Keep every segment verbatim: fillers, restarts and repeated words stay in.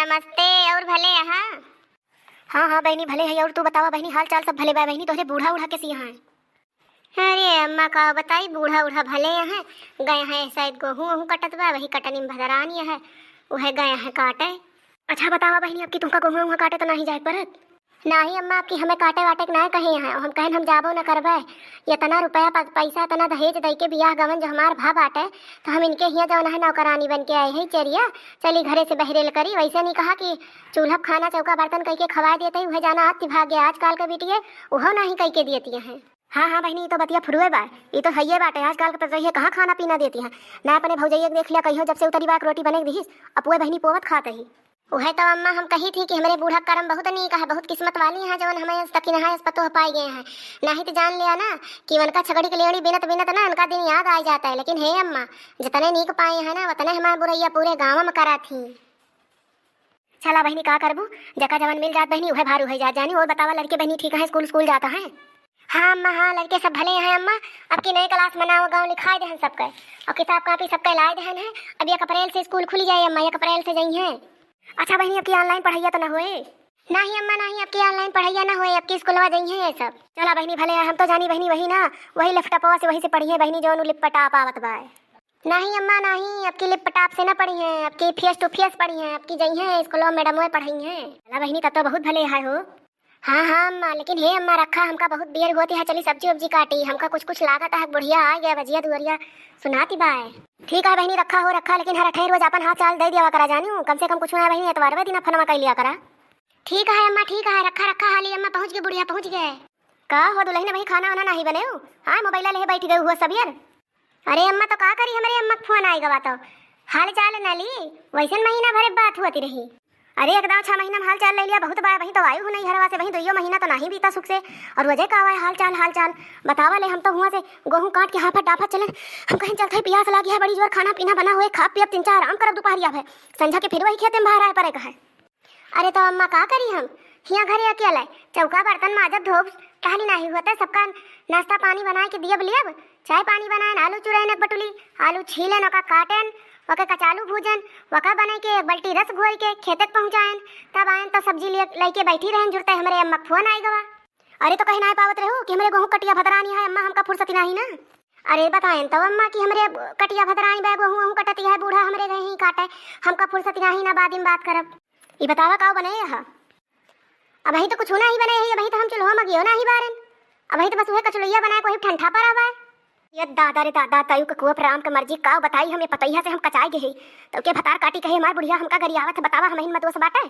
नमस्ते, और भले अहा? हाँ, हाँ बहिनी, भले है। और तू बतावा बहिनी, हाल चाल सब भले बा बहिनी? तोहरे बूढ़ा उढ़ा कैसी हैं? अरे अम्मा, का बताई, बूढ़ा उढ़ा भले हैं, गए हैं शायद गोहूँ वहूँ कटत बा, वही कटनी में भदरानी है, उहे गए हैं काटे। अच्छा बतावा बहिनी, अब की तुमका गोहूँ वहूँ काटे तो नहीं जाए परत? नाही अम्मा, अब की हमें काटे वाटे के ना कहे हैं, हम कहन हम जाबो न करबे। इतना रुपया प-, पैसा इतना दहेज दे के बियाह गवन जो हमार भा बाटे, तो हम इनके हियाँ जौन है नौकरानी बन के आए हैं चेरिया, चली घरे से बहरेल करी। वैसे नहीं कहा कि चूल्हा प खाना चौका बर्तन कह के खवाए देते ही वह जाना आती भाग्य आजकल के बिटिये उहो नहीं कह के देती हैं। हाँ, हाँ बहिनी, ई तो बतिया फुरुए बा, ई तो हइये बाटे। आजकल के पतोहिए कहाँ खाना पीना देती हैं। ना अपने भौजैया के देख लिया, कहियो जब से उतरी बा एक रोटी बने के दिहिस, अपुए बहिनी पोवत खात ही। उहे तो अम्मा हम कही थी कि हमरे बूढ़ा करम बहुत नीक है, बहुत किस्मत वाली हैं, जवन हमें तकिनहा अस पतोह पाई गए हैं। नहीं तो जान लिया ना कि उनका छगड़ी के लेड़ी बिनत बिनत ना उनका दिन याद आ जाता है। लेकिन हे अम्मा, जितने नीक पाए हैं ना, उतने हमार बुरैया पूरे गाँव में करा थी। चला बहिनी, का करबू, जका जवन मिल जात बहिनी, उहे भारू है जात जानी। और बतावा, लड़के बहिनी ठीक हैं, स्कूल, स्कूल जाता है? हाँ अम्मा, हाँ, लड़के सब भले हैं अम्मा। अब की नए क्लास मनाओ, गाँव लिखाए देहन सबके, और किताब कापी सबके लाए देहन है। अब एक अप्रैल से स्कूल खुली जाए अम्मा, एक अप्रैल से जइहैं। अच्छा बहिनी, अब की online पढ़ाइया तो ना होए? नहीं अम्मा, नहीं, अब की online पढ़ाइया ना होए, अब की स्कूलवा जइहैं ये सब। चला बहिनी, भले है, हम तो जानी बहिनी, वही ना, वही laptopवा से, वही से पढ़िहैं बहिनी, जौन उ laptop आवत बा। नहीं अम्मा, नहीं, अब की laptop से ना पढ़िहैं, अब की face to face पढ़िहैं, अब की जइहैं स्कूलवा, मैडमवे पढ़इहैं। चला बहिनी, तब तो बहुत भले है हो। हाँ, हाँ अम्मा, लेकिन हे अम्मा, रखा, हमका बहुत देर होती है, चली सब्जी उब्जी काटी, हमका कुछ कुछ लागत है, बुढ़िया आ गया, भजिया दुआरिया सुनाती बाय। ठीक है बहिनी, रखा हो, रखा, लेकिन हर अठे रोज अपन हाल चाल दे दिया करा जानू, कम से कम कुछ ना बहिनी, एतवारवे दिन फोनवा कर लिया करा। ठीक है अम्मा, ठीक है, रखा, रखा, हाली अम्मा पहुँच गए, बुढ़िया पहुँच गए। का हो दुल्हन, भाई खाना वाना नहीं बने हो? हाँ, मोबाइल ले बैठ गए हुआ सब यार। अरे अम्मा, तो का करी, हमरे अम्मा के फोन आइ गवा तो हाल चाल न ली, वैसन महीना भरे बात होती रही। अरे एक दाव छह महीना में हाल चाल ले लिया, बहुत बाय, वहीं तो आयु हूँ नहीं घरवा से, वहीं दुइयो महीना तो नहीं बीता सुख से। और वजह का आवा है हाल चाल, हाल चाल बतावा ले। हम तो हुआ से गोहूँ काट के हाफत डाफत चले, हम कहीं चलते ही पियास लागी है बड़ी जोर, खाना पीना बना हुए, खा पियब तीन चार आराम करब दोपहरिया भर, संझा के फिर वही खेते में बाहर आए पड़े का है। अरे तो अम्मा का करी हम, हियाँ घरे अकेले चौका बर्तन माजब धोब, टहली नाही होते, सबका नाश्ता पानी बनाए के दियब लियब, चाय पानी बनाएन, आलू चुरैन एक बटुली, आलू छीलेन, ओका काटेन, ओके कचालू भूजन, ओका बनाई के एक बाल्टी रस घोर के खेते के पहुँचाएन, तब आएन तो सब्जी लिए लइके बैठी रहेन, जुरते हमरे अम्मा के फोन आइ गवा। अरे तो कहीं नाही पावत रहू कि हमरे गोहूँ कटिया भदरानी है अम्मा, हमका फुर्सत ही नाही ना। अरे बताएन तो अम्मा कि हमरे कटिया भदरानी बा, गोहूँ वहूँ कटती है, बूढ़ा हमरे गए ही काटे, हमका फुर्सत ही नाही ना, बाद में बात करब। ई बतावा का बने है? अबहीं तो कुछ नाही बने है, अबहीं तो हम चूल्हो मगियो नाही बारेन, अबहीं तो बस उहे कचलुइया बनाए के वही ठंडा पड़ा बा। ये दादा रे दादा, तयू के कुआ पर राम के मर्जी, का बताई हम, ये पतैया से हम कचाई गए। तो के भतार काटी कहे हमार बुढ़िया हमका गरियावत है, बतावा हमहिन में दोष बाटे।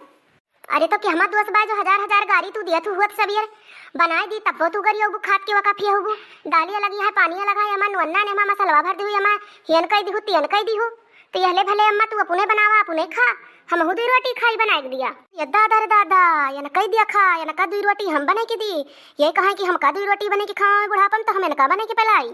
अरे तो के हमार दोष बा जो हजार हजार गारी तू दियत हुआ सब यार, बनाए दी तब्बो तू गरियौबू, खात के वका फियौबू, दालिया लगी है, पानिया लगा है, हमार नुअन्ना ने हमार मसलवा भर दी हुई, हमार हियन कह दी हूँ, तियन कह दी हूँ। तो यहले भले अम्मा तू अपने बनावा, अपने खा, हमहू दुई रोटी खाई बनाए के दिया। ये दादा रे दादा, यन कह दिया खा, यन का दुई रोटी हम बनाए के दी। ये कहा कि हम का दुई रोटी बने के खावा बुढ़ापन, तो हम इनका बने के पलाई।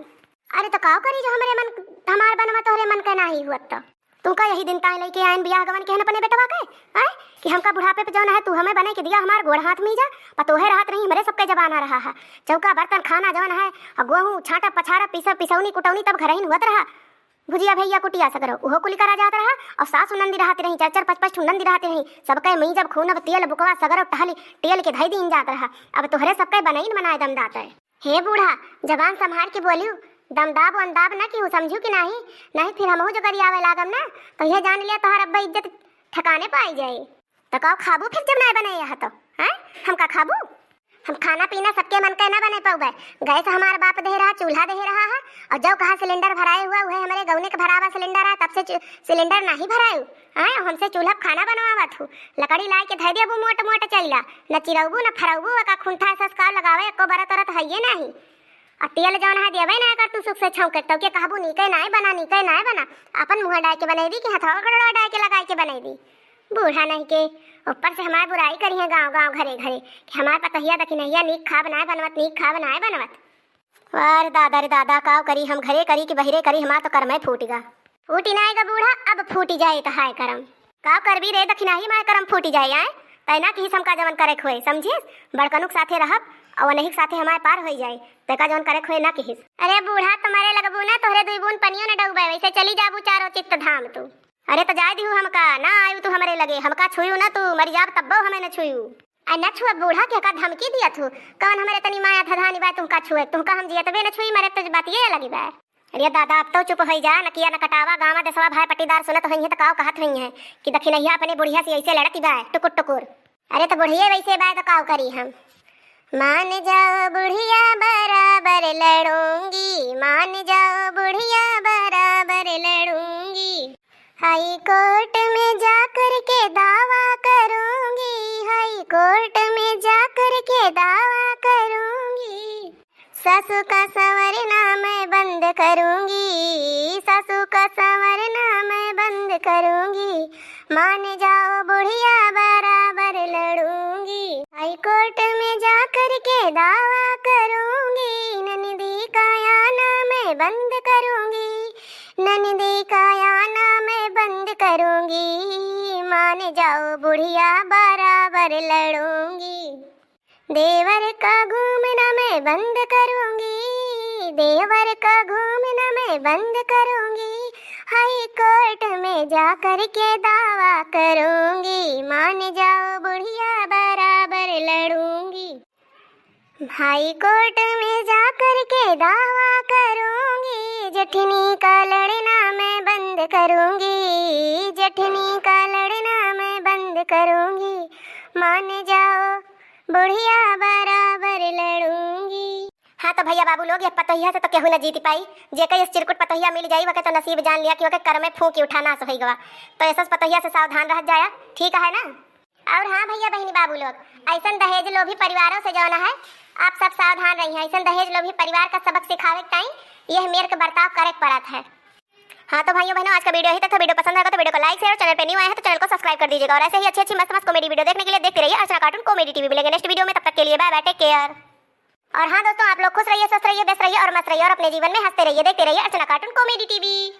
अरे तो काव करी जो हमरे मन, हमार बनवा तोहरे मन के नाही हुआ तो। तू का यही दिन ताई लइके आइन बियाह गवन के हन अपने बेटवा के, आय? कि हमका बुढ़ापे पे जौन है तू हमें बने के दिया, हमार गोड़ हाथ मीजा, पतोहे रहत रही, हमरे सबके जमाना रहा है। चौका बर्तन खाना जौन है, और गोहूँ छाटा पछारा पीसा पिसौनी कुटौनी तब घर ही हुअत रहा। भुजिया भैया कुटिया सगरो, उहो कुल करा जात रहा, और सासु नंदी रहत रही, चार चार पाँच पाँच ठू नंदी रहत रही, सबके मीजब खूनब तेल बुकवा सगरो टहली टेल के धई दीन जात रहा। अब तोहरे सबके बनइन बनाए दम दात है। हे बूढ़ा, जबान संभार के बोलियो, दमदाब वंदाब न किहू, समझू कि नाही? नहीं फिर हमहू जो गरियावे लागम ना, तो यह जान लिया तोहर अब्बा इज्जत ठिकाने पाई जाए। तो का खाबू फिर जब ना बने यह तो, हैं? हम का खाबू? हम खाना पीना सबके मन के ना बने पउबे। गैस हमार बाप दे रहा, चूल्हा दे रहा है, और जो कहा सिलेंडर भराए हुआ, वह हमारे गौने के भरावा सिलेंडर है, तब से चु-, सिलेंडर नहीं भरायु। आय, हमसे चूल्हा पे खाना बनवावत हूँ। लकड़ी लाए के धै देबू मोट मोट चैला, न चिरौबू न फरौबू, ओका खुंठा ससकाव लगावे, एको बरत उरत हइये नाही। आ तेल जौन है देवे ना कर तू सुख से छौंके, तो के कहबू नीके नाय बना, नीके नाय बना। अपन मुँह डाय के बनैबी कि हथवा गड़वा डाय के लगाय के बनैबी। बूढ़ा नहीं के, ऊपर से हमार बुराई करी है गाँव गाँव घरे घरे कि हमार पतोहिया दखिनहिया नीक खाब नाय बनवत, नीक खाब नाय बनवत। अरे दादा रे दादा, काव करी हम, घरे करी कि बहिरे करी, हमार तो करमे फूटि गा। फूटि नाय गा बूढ़ा, अब फूटि जाए तो हाय करम। काव करबी रे दखिनाही माय, करम फूटि जाए आय। तै ना किहिस हमका जवन करे खोए, समझिस? बड़कनुक साथे रहब, और वनही के साथे हमार पार होई जाए। तै का जवन करे खोए ना किहिस। अरे बूढ़ा, तुम्हारे लगबू ना, तोहरे दुई बून पनियो न डूबे, वैसे चली जाबू चारों चित्त धाम तू। अरे तो जाए दिहू हमका, ना आयु तू हमरे लगे। हमका छुयू ना तू, मरि जाब तब्बो हमें न छुयू। आ न छुआ बूढ़ा के का धमकी दिया थू? कौन हमरे तनी माया धधानी बा तुमका छुए? तुमका हम जियतबे न छुई, मरे तो बातिये अलगी बा। अरे दादा, अब तो चुप होई जा, नकिया न कटावा, गाँवा देसवा भाई पट्टीदार सुनत होइहें त काव कहत होइहें कि दखिनहिया अपने बुढ़िया से ऐसे लड़त बा, टुकुर टुकुर। अरे त बुढ़िये वैसे बा त काव करी हम? मान जाओ बुढ़िया बराबर लड़ूंगी, मान जाओ बुढ़िया बराबर लड़ूंगी। हाई कोर्ट में जा कर के दावा करूंगी, हाई कोर्ट में जा कर के दावा करूंगी। सासू का संवरना मैं बंद करूंगी, सासू का संवरना मैं बंद करूंगी। मान जाओ बुढ़िया बराबर लड़ूंगी। हाई कोर्ट में जा कर के दावा करूंगी, ननदी का आना मैं बंद करूंगी, ननदी का आना मैं बंद करूंगी। मान जाओ बुढ़िया बराबर लड़ूंगी। देवर का घूमना मैं बंद करूंगी, देवर का घूमना मैं बंद करूंगी। हाई कोर्ट में जा कर के दावा करूंगी, मान जाओ बुढ़िया बराबर लड़ूंगी। हाई कोर्ट में जा कर के दावा करूंगी, जेठनी का लड़ना मैं बंद करूंगी, जेठनी का लड़ना मैं बंद करूंगी। मान जाओ बुढ़िया बराबर लड़ूंगी। हाँ तो भैया बाबू लोग, यह पतोहिया से तो केहू न जीत पाई। जेकर इस चिरकुट पतोहिया मिल जाई, वके तो नसीब जान लिया कि वके कर में फूंक उठा नास होई गवा। तो ऐसा पतोहिया से सावधान रह जाया, ठीक है ना? और हाँ भैया बहिनी बाबू लोग, ऐसन दहेज लोभी परिवारों से जौन है, आप सब सावधान रही हैं। ऐसन दहेज लोभी परिवार का सबक सिखावे के ताई यह मेर के बर्ताव करे के पड़त है। हाँ तो भाइयों बहनों, आज का वीडियो यहीं तक था। वीडियो पसंद आएगा तो वीडियो को like, शेयर, चैनल पे न्यू आए हैं तो चैनल को सब्सक्राइब कर दीजिएगा। और ऐसे ही अच्छी अच्छी मस्त मस्त कॉमेडी वीडियो देखने के लिए देखते रहिए अर्चना कार्टून कॉमेडी टीवी। मिलेंगे नेक्स्ट वीडियो में, तब तक के लिए बाय बाय, टेक केयर। और हाँ दोस्तों, आप लोग खुश रहिए, स्वस्थ रहिए, व्यस्त रहिए और मस्त रहिए और अपने जीवन में हंसते रहिए, देखते रहिए अर्चना कार्टून कॉमेडी टीवी।